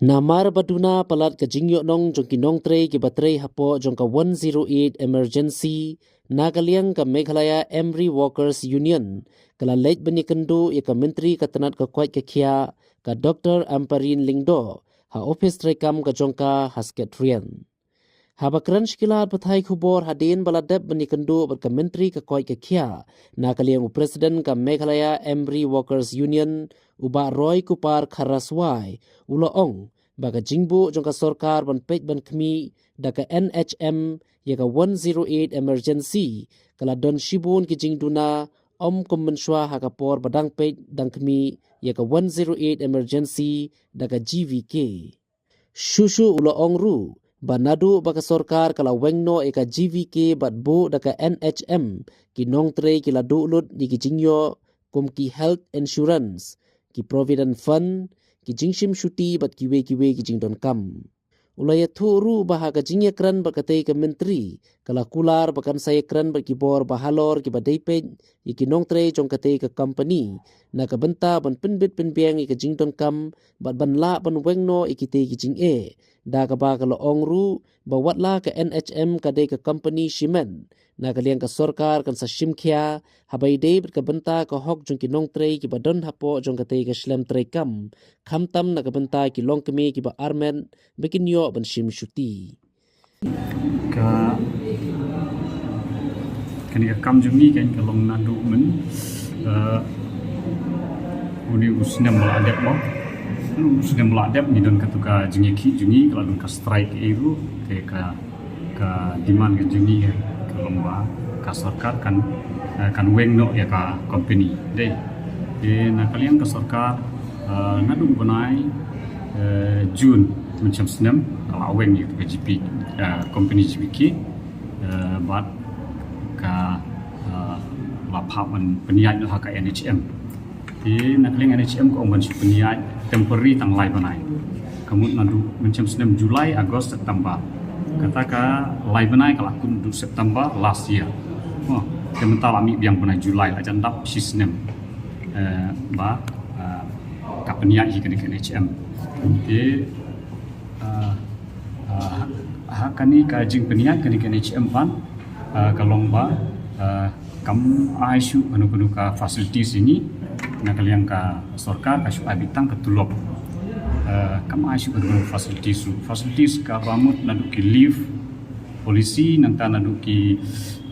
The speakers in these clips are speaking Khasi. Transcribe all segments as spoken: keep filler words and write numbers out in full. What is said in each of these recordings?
Namar ba duna palat ka jingïohnong jong ki nongtrei kiba trei hapoh jong ka one zero eight emergency, na ka liang ka Meghalaya Emery Workers Union ka la leit ban ïakynduh ïa ka Myntri ka tnat ka koit ka khiah, ka Doctor Ampareen Lyngdoh, ha ophis treikam ka jong ka ha Sketrian. Haba kren sha ki lad pathai khubor hadien ba la dep ban ïakynduh bad ka Myntri ka koit ka khiah, na ka liang u President ka Meghalaya Emery Workers Union, u Bah Roy Kupar Kharaswai, u la ong ba ka jingbuh jong ka sorkar ban peit ban khmih da ka N H M ïa ka one zero eight emergency ka la don shibun ki jingduna, ym kum mynshuwa ha ka por ba dang peit dang khmih ïa ka one zero eight emergency da ka G V K. Shuh shuh u la ong ruh ba naduh ba ka sorkar ka la weng noh ïa ka G V K bad buh da ka N H M, ki nongtrei ki la duh lut ïa ki jingïoh kum ki health insurance, ki provident fund, ki jingshim shuti bad kiwei kiwei ki jingdonkam. U la ïathuh ruh ba ha ka jingïakren bad katei ka Myntri, ka la kular ba kan sa ïakren bad ki bor ba halor kiba dei peit ïa ki nongtrei jong katei ka company, na ka bynta ban pynbit pynbiang ïa ka jingdonkam bad ban lah ban weng noh ïa kitei ki jingeh. Da kaba ka la ong ruh ba wat la ka N H M ka dei ka company shimet, na ka liang ka sorkar kan sa shim khia haba ïadei bad ka bynta ka hok jong ki nongtrei kiba don hapoh jong katei ka shlem treikam, khamtam na ka bynta ki longkmie kiba armet ba kin ïoh ban shim shuti. Ka, kane ka kam jong ngi kan ka long naduh myn, eh, une u snem ba la dep mo. U snem ba la dep ngi don katu ka jingïakhih jong ngi, ka la don ka strike ei ruh, te ka, ka demand ka jong ngi ka long ba ka sorkar kan, eh, kan weng noh ïa ka company. Dei. Te na ka liang ka sorkar, eh, naduh u bnai, eh, June mynshem snem, ka la weng ïa ka G P, eh, company G P K, eh, bad ka, eh, la phah ban pynïaid noh ha ka N H M. Te na ka liang N H M ka ong ban shu pynïaid temporary tang lai bnai. Ka mut naduh mynshem snem July, August, September. Kata ka lai bnai ka la kut naduh September last year. Oh, te mynta la mih biang bnai July, la jan dap shi snem. Eh, ba, eh, ka pynïaid hi kane ka N H M. Te, eh, eh, ha, ha kane ka jingpynïaid kane ka N H M pat, eh, ka long ba, eh, kam ai shuh kano kano ka facilities ïa ngi, na ka liang ka sorkar ka shu ai beit tang ka tulop. Eh, kam ai shuh kano kano facilities ruh. Facilities kaba mut naduh ki leave policy, nangta naduh ki,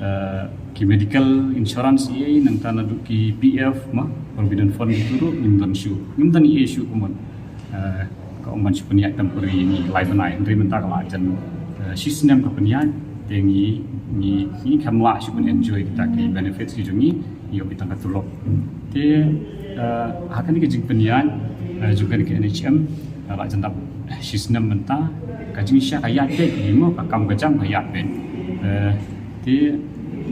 eh, ki medical insurance ei, nangta naduh ki P F ma, provident fund kitu ruh, ngim don shuh. Ngim don ei shuh kumon. Eh, ka ong ban shu pynïaid temporary ïa ngi lai bnai. Hynrei mynta ka la jan, eh, shi snem ka pynïaid, te ngi, ngi, ngi kam lah shuh ban enjoy kita ki benefits ki jong ngi, ïoh kita ka tulop. Te, eh, ha kane ka jingpynïaid, eh, jong kane ka N H M, eh, la jan dap shi snem mynta, ka jingshisha ka ïaid beit, ïa mo ka kam ka jam ka ïaid beit. Eh, te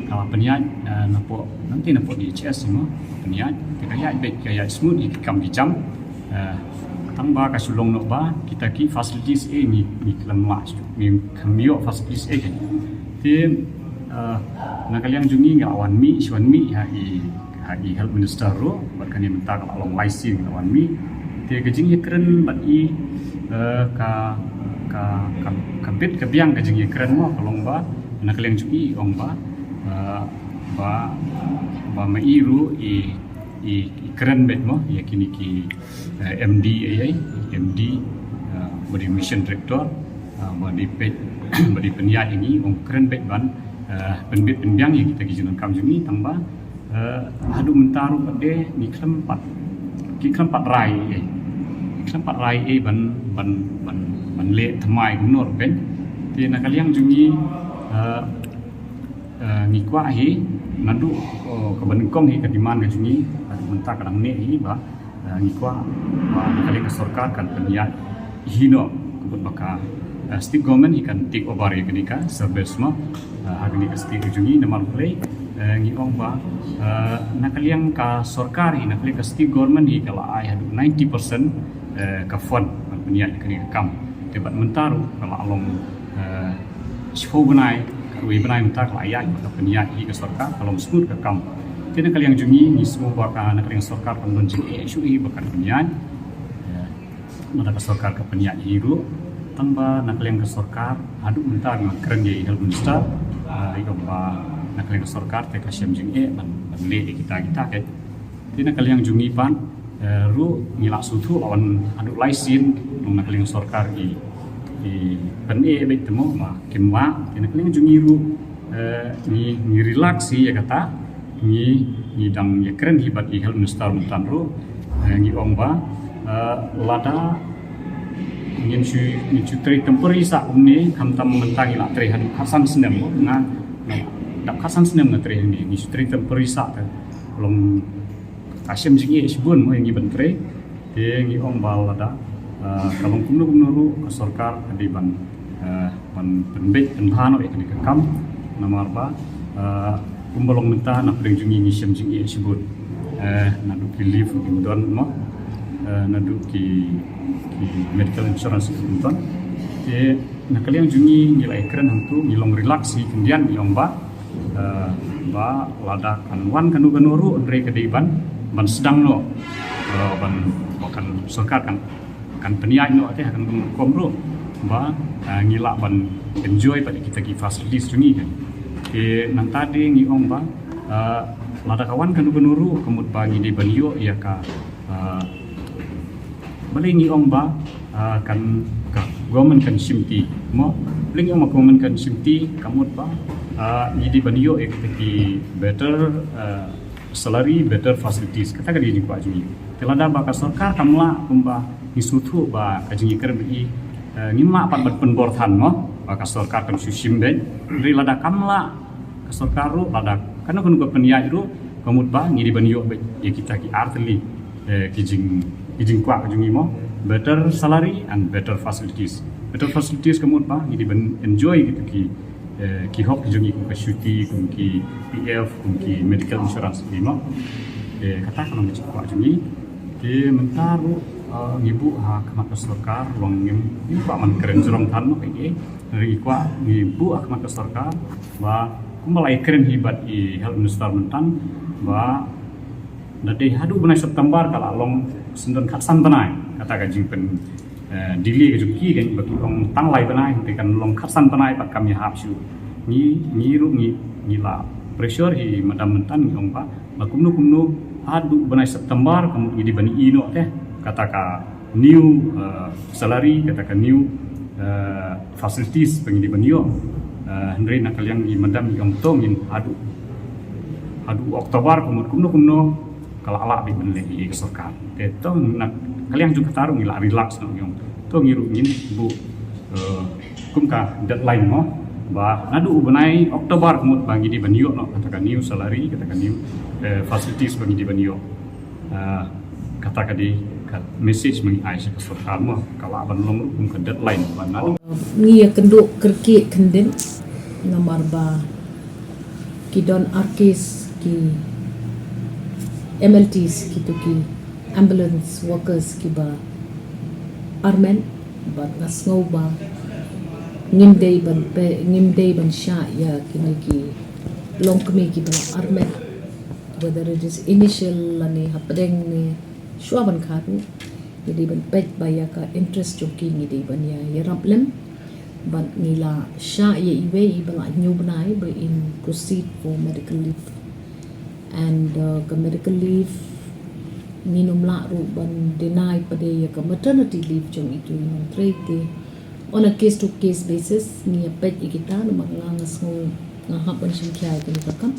ka la pynïaid, eh, napoh, nangta napoh D H S ïa mo, ka pynïaid, te ka ïaid beit, ka ïaid smooth ïa ki kam ki jam. Eh, tang ba ka shu long noh ba kita ki facilities ei ngi, ngi khlem lah shuh, ngi khlem ïoh facilities ei kan. Te, eh, na ka liang jong ngi ngi la wan mih, shu wan mih ha i, ha i health minister ruh, bad kane mynta ka la long lai sien ngi la wan mih. Te ka jingïakren bad i, eh, ka, ka, ka, ka bit ka biang ka jingïakren mo ka long ba, na ka liang jong i ong ba, eh, ba, ba ma i ruh i, i, i kren beit mo ïa kine ki, eh, M D ei ei, M D, eh, ba dei mission director, eh, ba dei peit, ba dei pynïaid ïa ngi, ong kren beit ban, eh, pynbit pynbiang ïa kita ki jingdonkam jong ngi, tang ba, eh, haduh mynta ruh pat de ngi khlem pat, ki khlem pat rai ei, ngi khlem pat rai ei ban, ban, ban, ban leh thymmai kumno ruh peit. Te na ka liang jong ngi, eh, eh, ngi kwah hi naduh, oh, kaba nyngkong hi ka demand ka jong ngi, haduh mynta ka dang neh hi ba, eh, ngi kwah ba ka liang ka sorkar kan pynïaid hi noh, ka mut ba ka, eh, state government hi kan take over ïa kane ka service mo, eh, ha kane ka state ka jong ngi. Namar balei, eh, ngi ong ba, eh, na ka liang ka sorkar hi, na ka liang ka state government hi ka la ai haduh ninety percent, eh, ka fund ban pynïaid ïa kane ka kam. Te bad mynta ruh ka la long, eh, shiphew bnai, khatwei bnai mynta ka la ïaid ba ka pynïaid hi ka sorkar, ka long smooth ka kam. Te na ka liang jong ngi ngi sngew ba ka, na ka liang sorkar kan don jingeh shuh hi ba kan pynïaid. Eh, Mynta ka sorkar ka pynïaid hi ruh, tang ba na ka liang ka sorkar haduh mynta nga kren ïa i health minister, ah, i ong ba na ka liang ka sorkar te ka shem jingeh ban, ban leh ïa kita kita ke. Te na ka liang jong ngi pat, eh, ruh ngi la sngewthuh ba wan haduh lai sien, long na ka liang sorkar i, i pyneh beit te mo ba kim lah, te na ka liang jong ngi ruh, eh, ngi, ngi relax hi ïa kata, ngi, ngi dang ïakren hi bad i health minister mynta ruh, eh, ngi ong ba, eh, lada ngin shu, ngin shu trei temporary sah kumne, khamtam mynta ngi la trei haduh khatsan snem mo, nga, nga, dap khatsan snem nga trei hangne, ngin shu trei temporary sah te, long ka shem jingeh shibun mo ïa ngi ban trei. Te ngi ong ba lada, eh, ka long kumno kumno ruh ka sorkar ka dei ban, eh, ban pynbeit pynbha noh ïa kane ka kam, namar ba, eh, kumba long mynta na pdeng jong ngi ngi shem jingeh shibun. Eh, naduh ki leave ruh kim don mo, eh, naduh ki, ki medical insurance ruh kim don. Te na ka liang jong ngi ngi la ïakren hangtu, ngi long relax hi khyndiat, ngi ong ba, eh, ba lada kan wan kano kano ruh, hynrei ka dei ban, ban sdang noh, eh, ban, ba kan sorkar kan, kan pynïaid noh te ha kano kano rukom ruh ba, eh, ngi lah ban enjoy pat ïa kita ki facilities jong ngi kan. Te nangta de ngi ong ba, eh, lada ka wan kano kano ruh, ka mut ba ngi dei ban ïoh ïa ka, eh, balei ngi ong ba, ah, kan, ka government kan shimti mo? Balei ngi ong ba government kan shimti? Ka mut ba, ah, ngi dei ban ïoh ïa kita ki better, ah, salary, better facilities. Kata ka dei jingkwah jong ngi. Te lada ba ka sorkar kam lah kumba ngi sngewthuh ba ka jingïakren ba i, eh, ngim lah pat ban pynbor than mo ba ka sorkar kan shu shim beit. Hynrei lada kam lah ka sorkar ruh, lada kano kano ka pynïaid ruh, ka mut ba ngi dei ban ïoh beit ïa kita ki artylli, eh, ki jing, ki jingkwah ka jong ngi mo. Better salary and better facilities. Better facilities ka mut ba ngi dei ban enjoy kita ki, eh, ki hok ki jong ngi, kum ka shuti, kum ki P F, kum ki medical insurance ki mo. Eh, kata ka long ka jingkwah jong ngi. Te mynta ruh, eh, ngi buh ha khmat ka sorkar, long ngim, ngim kwah ban kren jrong than mo, eh, eh. Ngi kwah, ngi buh ha khmat ka sorkar ba kumba la ïakren hi bad i health minister mynta ba da dei haduh bnai September ka la long syndon khatsan bnai, kata ka jingpyn, eh, delay ka jong ki kan, ba ki ong tang lai bnai, te kan long khatsan bnai pat kam ïahap shuh. Ngi, ngi ruh ngi, ngi la pressure hi madam mynta, ngi ong ba la kumno kumno haduh bnai September ka mut ngi dei ban ïoh noh te kata ka new, eh, salary, kata ka new, eh, facilities ba ngi dei ban ïoh. Eh, hynrei na ka liang i madam i ong to ngin haduh, haduh October ka mut kumno kumno ka la lah beit ban leh ïa ka sorkar. Te to na ka liang jong kata ruh ngi la relax noh, ngi ong to ngi ruh ngin buh, eh, kum ka deadline mo ba naduh u bnai October ka mut ba ngi dei ban ïoh noh kata ka new salary, kata ka new, eh, facilities ba ngi dei ban ïoh. Ah, kata ka dei ka message ba ngi ai sha ka sorkar mo, ka lah ban long ruh kum ka deadline ba naduh. Ngi ïakynduh kyrkieh khyndiat namar ba ki don ar case ki M L Ts, kito ki ambulance workers kiba armet, bad nga sngew ba ngim dei ban pe, ngim dei ban shah ïa kine ki longkmie kiba la armet, whether it is initial lane hapdeng ne shuwa ban kha ruh. Ngi dei ban peit ba ïa ka interest jong ki ngi dei ban ïa, ïarap lem. Bad ngi la shah ïa iwei iba la hynñiew bnai ba in proceed for medical leave. And, uh, ka medical leave ngin ym lah ruh ban deny pat ïa ka maternity leave jong itu i nongtrei, te on a case to case basis ngi ïa peit ïa kita, namar nga, nga sngew nga hap ban shim khia ïa kane ka kam.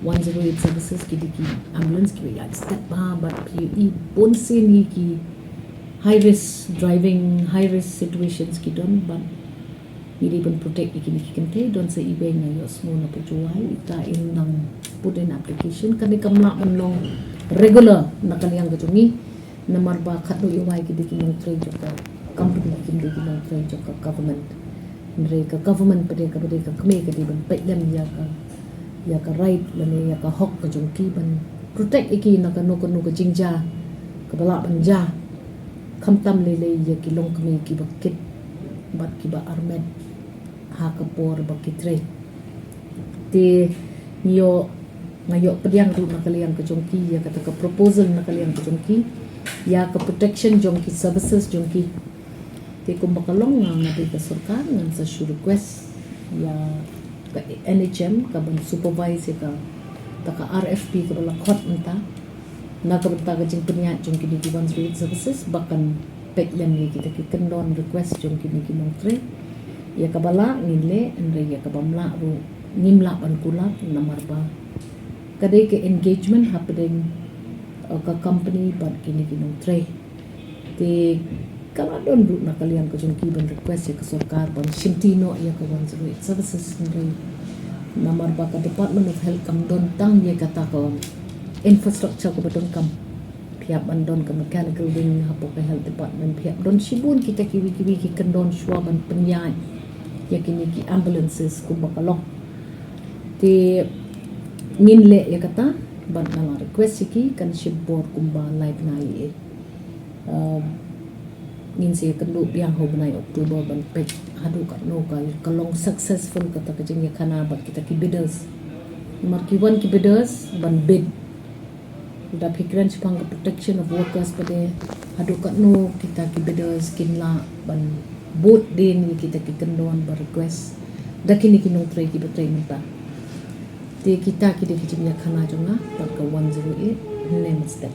One zero eight services ki dei ki ambulance kiba ïaid step bha, bad phi ïohi bunsien hi ki high risk driving, high risk situations ki don, bad ngi dei ban protect ïa kine ki kynthei. Don sa iwei nga ïohsngew na Pyrtuwai, ita in dang put in application. Kane kam lah ban long regular na ka liang ka jong ngi. Namar ba khatduh iwei ki dei ki nongtrei jong ka company, kim dei ki nongtrei jong ka government. Hynrei ka government pat de, kaba dei ka kmie, ka dei ban peit lem ïa ka, ïa ka right lane ïa ka hok ka jong ki ban protect ïa ki na kano kano ka jingjia kaba lah ban jia. Khamtam lei lei ïa ki longkmie kiba kit bad kiba armet ha ka por ba ki trei. Te ngi ïoh Nga ïoh pdiang ruh na ka liang ka jong ki ïa kata ka proposal na ka liang ka jong ki ïa ka protection jong ki services jong ki. Te kumba ka long nga nga dei ka sorkar ngan sa shu request ïa ka N H M ka ban supervise ïa kata ka R F P kaba la khot mynta na ka bynta ka jingpynïaid jong kine ki one zero eight services ba kan peit lem ïa kita ki kyndon request jong kine ki nongtrei. Ïa kaba lah ngin leh, hynrei ïa kaba ym lah ruh ngim lah ban kulap namar ba ka dei ka engagement hapdeng, uh, ka company bad kine ki nongtrei. Te ka la don ruh na ka liang ka jong ki ban request ïa ka sorkar ban shimti noh ïa ka one zero eight services, hynrei namar ba ka Department of Health kam don tang ïa kata ka infrastructure kaba donkam. Phi hap ban don ka mechanical wing hapoh ka health department, phi hap don shibun kita kiwei kiwei ki kyndon shuwa ban pynïaid ïa kine ki ambulances kumba ka long. Te ngin leh ïa kata bad nga la request ïa ki kan shim por kumba lai bnai. Um, ngin sa ïakynduh biang ha u bnai October ban peit haduh katno ka ka long successful kata ka jingïakhana bad kita ki bidders. Namar ki wan ki bidders ban bid. Da phi kren shaphang ka protection of workers pat, haduh katno kita ki bidders kin lah ban bud dien ïa kita ki kyndon ba request da kine ki nongtrei kiba trei mynta. Te kita ki dei ki jingïakhana jong nga bad ka one zero eight, hynne mynstep.